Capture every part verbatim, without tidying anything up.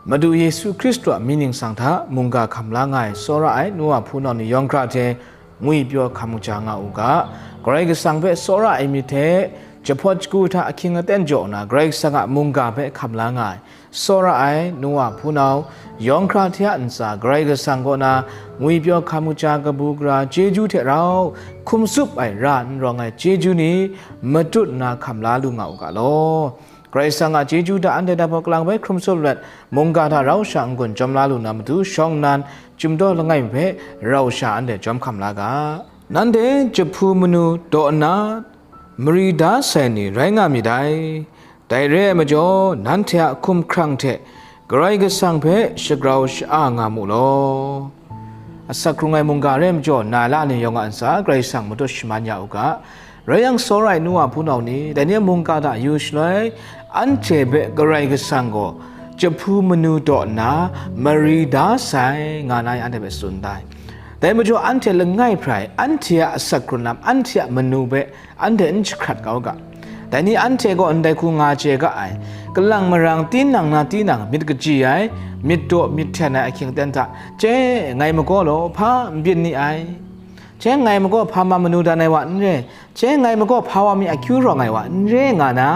Madu Yesu Hkristu a mying ningsang hta mungga hkam la nga ai tsawra ai nu wa hpunau ni yawng hkra hte ngwipyaw hkam kaja nga u ga, Karai Kasang hpe tsawra ai myit hte jahpawt jagu hta ahkying aten jaw nna Karai Kasang a mungga hpe hkam la nga ai tsawra ai nu wa hpunau yawng hkra hte a ntsa Karai Kasang kaw na ngwipyaw hkam kaja kabu gara chyeju hte rau hkum tsup ai ra n rawng ai chyeju ni matut nna hkam la lu nga u ga law. Karai Kasang a chyeju hta anhte dabaw kalang bai hkrum tsup let, mungga hta rau sha n-gun jawm la lu na matu, shawng nnan chyum daw langai mi hpe rau sha anhte jawm hkam la ga. Nanhte jahpu manu daw nna mari da sai ni rai nga myit dai. Dai re ai majaw, nanhte a hkumhkrang hte Karai Kasang hpe shagrau sha-a nga mu law. Asak hkrung ai mungga re ai majaw, na la ni yawng a ntsa Karai Kasang matut shaman ya u ga. Rai yang, tsawra ai nu wa hpunau ni, dai ni a mungga hta yu shaloi, anhte hpe Karai Kasang gaw jahpu manu daw nna mari da sai, nga na anhte hpe tsun da ai. Dai majaw, anhte langai hprai, anhte a asak hkrung lam, anhte a manu hpe anhte n jahkrat kau ga. Dai ni anhte gaw ndai hku nga chye ga ai, kalang marang tinang na tinang myit kaji ai, myit daw myit hten ai ahkying aten hta, chye, ngai magaw law, hpa n byin ni ai. Chye, ngai magaw hpa ma manu dan ai wa n re, chye, ngai magaw hpa wa mi akyu rawng ai wa n re, nga na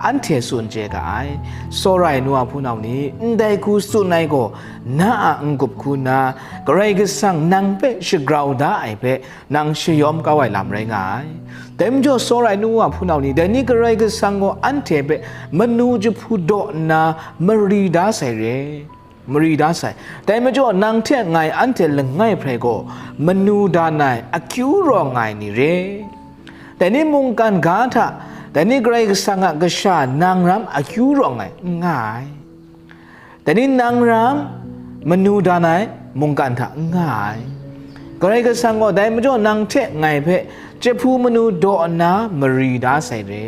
anhte tsun chye ga ai. Tsawra ai nu wa hpunau ni, ndai hku tsun ai gaw, na a n-gup hku nna, Karai Kasang nang hpe shagrau da ai hpe, nang shayawm kau ai lam rai nga ai. Dai majaw, tsawra ai nu wa hpunau ni, dai ni Karai Kasang gaw anhte hpe manu jahpu daw nna mari da sai re, mari da sai. Dai majaw, nang hte ngai anhte langai hprai gaw manu dan ai akyu rawng ai ni re. Dai ni mungkan ga hta, dai ni Karai Kasang a kasha nang ram akyu rawng ai n nga ai. Dai ni nang ram manu dan ai mungkan hta n nga ai. Karai Kasang gaw dai majaw nang hte ngai hpe jahpu manu daw nna mari da sai re.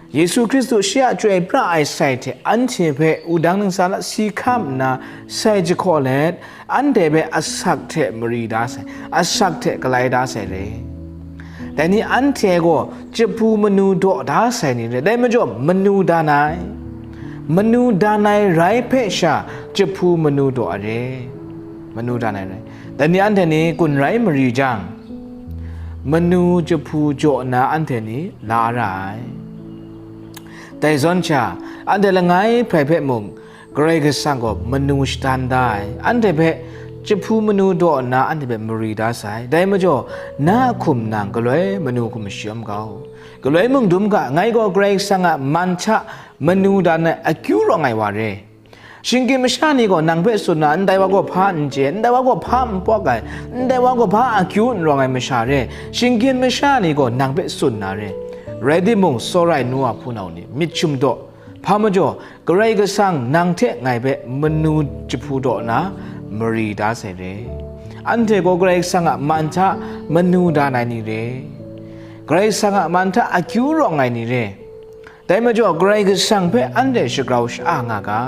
Yesu Hkristu shi a chyoi pra ai sai hte anhte hpe wudang ntsa lat si hkam nna sai jahkaw let, anhte hpe asak hte mari da sai, asak hte galai da sai re. Dai ni anhte gaw jahpu manu daw da sai ni re, dai majaw manu dan ai, manu dan ai rai hpe sha jahpu manu daw ai re, manu dan ai rai. Dai ni anhte ni kun rai mari jang, manu jahpu jaw nna anhte ni la ra ai. Dai zawn sha, anhte langai hprai hpe mung, Karai Kasang gaw manu shadan da ai, anhte hpe jahpu manu daw nna anhte hpe mari da sai. Dai majaw, na a hkum nang galoi manu hkum shayawm kau. Galoi mung dum ga, ngai gaw Karai Kasang a man hta manu dan ai akyu rawng ai wa re. Shinggyim masha ni gaw nang hpe tsun na, ndai wa gaw hpa n chye, ndai wa gaw hpa n pawk ai, ndai wa gaw hpa akyu n rawng ai masha re. Shinggyim masha ni gaw nang hpe tsun na re. Rai timung, tsawra ai nu wa hpunau ni, myit chyum daw, hpa majaw, Karai Kasang nang hte ngai hpe manu jahpu daw nna mari da sai re. Anhte gaw Karai Kasang a man hta manu dan ai ni re. Karai Kasang a man hta akyu rawng ai ni re. Dai majaw, Karai Kasang hpe anhte shagrau sha-a nga ga.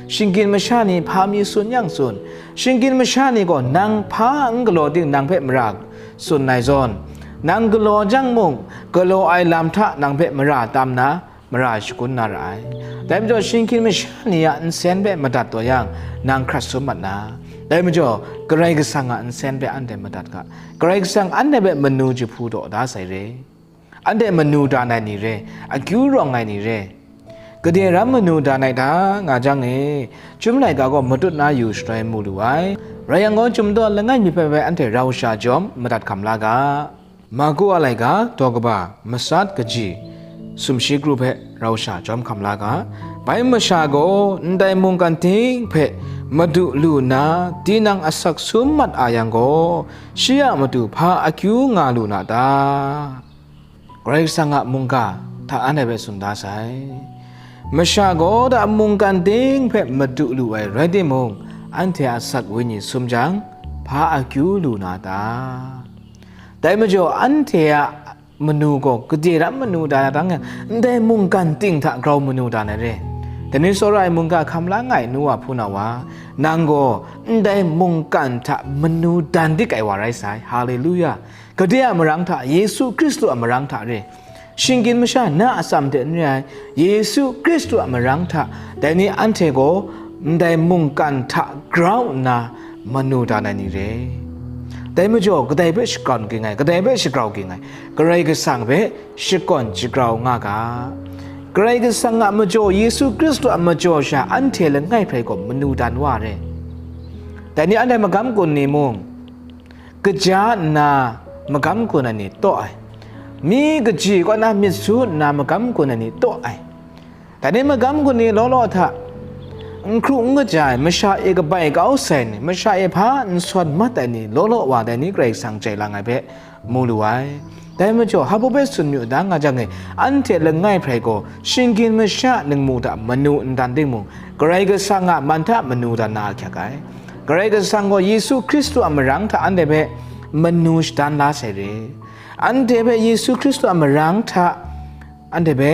Shinggyim masha ni hpa mi tsun yang tsun, shinggyim masha ni gaw nang hpa n galaw ting nang hpe mara tsun ai zawn, nang galaw jang mung, galaw ai lam hta nang hpe mara tam na, mara shagun na ra ai. Dai majaw, shinggyim masha ni a nsen hpe madat taw yang, nang hkrat sum mat na. Dai majaw, Karai Kasang a nsen hpe anhte madat ga. Karai Kasang anhte hpe manu jahpu daw da sai re. Anhte manu dan ai ni re, akyu rawng ai ni re. Gade ram manu dan ai ta nga jang e, Chyum laika gaw matut na yu shaloi mu lu ai. Rai yang gaw, Chyum daw langai mi hpe bai anhte rau sha jawm madat hkam la ga. Marku a laika, daw kaba, matsat kaji, sumshi kru hpe rau sha jawm hkam la ga. Bai masha gaw ndai mungkan ting hpe madu lu nna, tinang asak sum mat a yang gaw, shi a matu hpa akyu nga lu na ta? Karai Kasang a mungga hta anhte hpe tsun da sai. Masha gaw da mungkan ting hpe madu lu ai rai timung, anhte a asak wenyi sum jang, hpa akyu lu na ta? Dai majaw, anhte a manu gaw gade ram manu dan ai tang yang, ndai mungkan ting hta grau manu dan ai re. Dai ni tsawra ai mungga hkam la nga ai nu wa hpunau wa, nang gaw ndai mungkan hta manu dan dik ai wa rai sai. Haleluya! Gade a marang hta, Yesu Hkristu a marang hta re. Shinggyim masha na atsam de n re ai, Yesu Hkristu a marang hta, dai ni anhte gaw ndai mungkan hta grau nna manu dan ai ni re. Dai majaw, kadai hpe shakawn ging ai, kadai hpe shagrau ging ai, Karai Kasang hpe shakawn shagrau nga ga. Karai Kasang a majaw, Yesu Hkristu a majaw sha anhte langai hprai gaw manu dan wa re. Dai ni anhte magam gun ni mung, kaja nna magam gun ai ni taw ai, mi kaji kaw na myit su nna magam gun ai ni taw ai, dai ni magam gun ni law law hta, n hkru n kaja ai, masha e kabai kau sai ni, masha e hpa n sawn mat ai ni law law wa dai ni Karai Kasang jai lang ai hpe mu lu ai. Dai majaw, hpa hpe tsun myu da nga jang e, anhte langai hprai gaw shinggyim masha ningmu hta manu n dan timung, Karai Kasang a man hta manu dan na ahkyak ai. Karai Kasang gaw Yesu Hkristu a marang hta anhte hpe manu shadan la sai re. Anhte hpe Yesu Hkristu a marang hta anhte hpe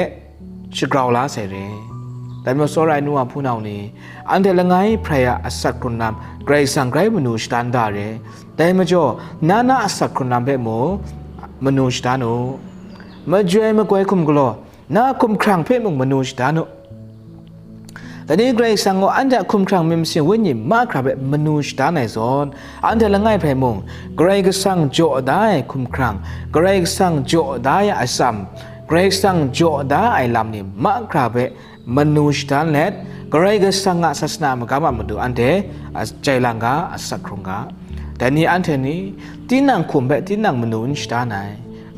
shagrau la sai re. Dai majaw, tsawra ai nu wa hpunau ni, anhte langai hprai a asak hkrun lam Karai Kasang grai manu shadan da re. Dai majaw, na na asak hkrun lam hpe mung manu shadan u. Majoi makoi hkum galaw, na hkumhkrang hpe mung manu shadan u. Dai ni Karai Kasang gaw anhte a hkumhkrang myit masin wenyi mahkra hpe manu shadan ai zawn, anhte langai hprai mung, Karai Kasang jaw da ai hkumhkrang, Karai Kasang jaw da ai atsam, Karai Kasang jaw da ai lam ni mahkra hpe manu shadan let, Karai Kasang a sasana magam a matu anhte a jai lang ga, asak hkrung ga. Dai ni anhte ni tinang hkum hpe tinang manu n shadan ai,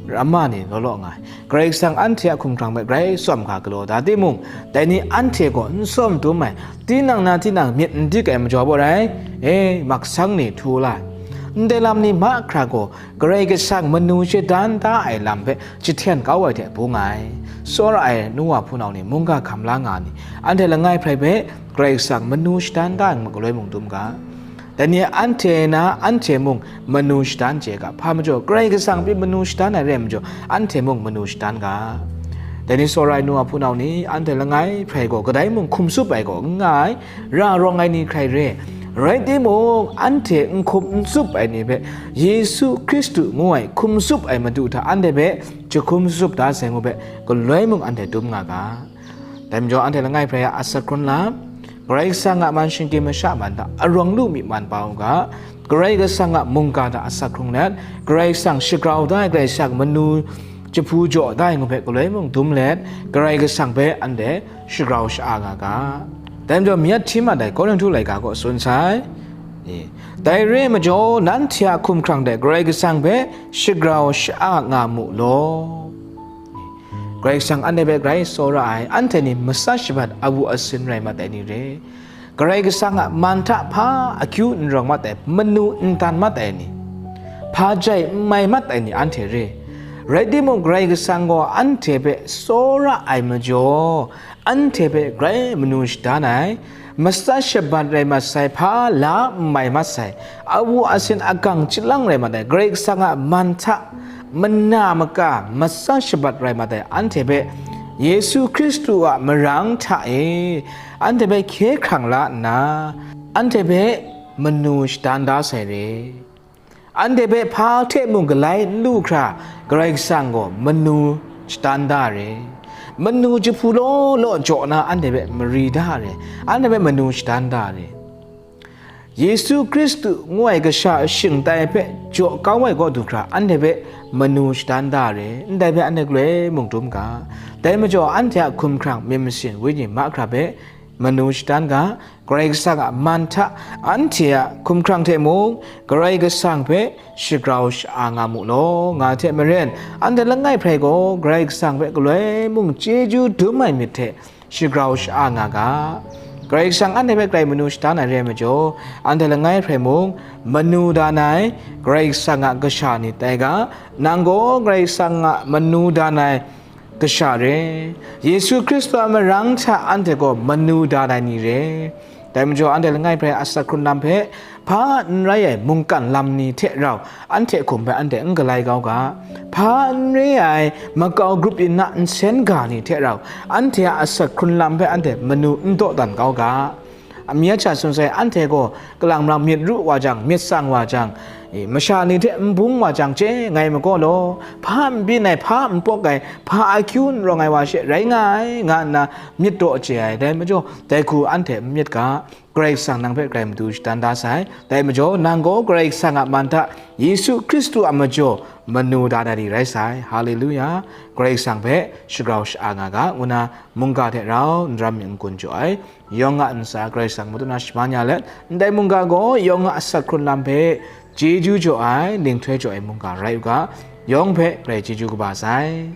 ramma ni law law nga ai. Karai Kasang anhte a hkumhkrang hpe grai tsawm ga galaw da timung, dai ni anhte gaw n tsawm dum ai, tinang na tinang myit n dik ai majaw baw rai, e, maksang ni htu la ai. Ndai lam ni mahkra gaw Karai Kasang manu shadan da ai lam hpe jahten kau ai hte bung ai. Tsawra ai nu wa hpunau ni, mungga hkam la nga ni, anhte langai hprai hpe Karai Kasang manu shadan da ai galoi mung dum ga. Dai ni anhte na anhte mung manu shadan chye ga, hpa majaw Karai Kasang pyi manu shadan ai re ai majaw, anhte mung manu shadan ga. Dai ni tsawra ai nu wa hpunau ni, anhte langai hprai gaw kadai mung hkum tsup ai gaw n nga ai, ra rawng ai ni hkrai re. Rai timung, anhte n hkum n tsup ai ni hpe Yesu Hkristu ngu ai hkum tsup ai Madu hta anhte hpe jahkum tsup da sai ngu hpe, galoi mung anhte dum nga ga. Dai majaw, anhte langai hprai a asak hkrun lam, Karai Kasang a man shinggyim masha man hta arawng lu myi man pa u ga, Karai Kasang a mungga hta asak hkrung let, Karai Kasang shagrau da ai, Karai Kasang manu jahpu jaw da ai ngu hpe galoi mung dum let, Karai Kasang hpe anhte shagrau sha-a nga ga. Dai majaw, myit hti mat ai Korinhtu laika gaw tsun sai, ni, dai re ai majaw, nanhte a hkumhkrang hte Karai Kasang hpe shagrau sha-a nga mu law. Karai Kasang anhte hpe grai tsawra ai, anhte ni matsa shabat awu asin rai mat ai ni re. Karai Kasang a man hta hpa akyu n rawng mat ai, manu n dan mat ai ni, hpa jai n mai mat ai ni anhte re. Rai timung, Karai Kasang gaw anhte hpe tsawra ai majaw, anhte hpe grai manu shadan ai, matsa shabat rai mat sai, hpa la n mai mat sai, awu asin agang chyalang rai mat ai, Karai Kasang a man hta mana maka matsa shabat rai mat ai anhte hpe Yesu Hkristu a marang hta e anhte hpe hkye hkrang la nna, anhte hpe manu shadan da sai re. Anhte hpe hpa hte mung galai n lu hkra, Karai Kasang gaw manu shadan da re. Manu jahpu law law jaw na anhte hpe mari da re. Anhte hpe manu shadan da re. Yesu Hkristu ngu ai kasha shingtai hpe jaw kau ai kaw du hkra, anhte hpe manu shadan da re. Ndai hpe anhte galoi mung dum ga. Dai majaw, anhte a hkumhkrang myit masin wenyi mahkra hpe manu shadan ga, Karai Kasang a man hta anhte a hkumhkrang hte mung Karai Kasang hpe shagrau sha-a nga mu law, nga hte maren, anhte langai hprai gaw Karai Kasang hpe galoi mung chyeju dum ai myit hte shagrau sha-a nga ga. Karai Kasang anhte hpe grai manu shadan ai re ai majaw, anhte langai hprai mung manu dan ai, Karai Kasang a kasha ni tai ga, nang gaw Karai Kasang a manu dan ai kasha re. Yesu Hkristu a marang hta anhte gaw manu dan ai ni re. Dai majaw, anhte langai hprai asak hkrun lam hpe hpa n rai ai mungkan lam ni hte rau anhte hkum hpe anhte n galai kau ga. Hpa n re ai makau grup yin na nsen ga ni hte rau anhte a asak hkrun lam hpe anhte manu n dawdan kau ga. Amyat sha tsun sai, anhte gaw kalang marang myit ru wa jang, myit tsang wa jang, E, masha ni hte n bung wa jang chye ngai majaw law, hpa n byin ai, hpa n pawk ai, hpa akyu n rawng ai wa she rai nga ai, nga nna myit daw chye ai. Dai majaw, dai hku anhte n myit ga, Karai Kasang nang hpe grai matu shadan da sai. Dai majaw, nang gaw Karai Kasang a man hta Yesu Hkristu a majaw manu da na di rai sai. Haleluya! Karai Kasang hpe shagrau sha-a nga ga, ngu na mungga hte rau n ram myit n kun jaw ai. Yawng a ntsa Karai Kasang matut na shaman ya let, ndai mungga gaw yawng a asak hkrun lam hpe chyeju jaw ai, linghtoi jaw ai mungga rai u ga, yawng hpe grai chyeju kaba sai.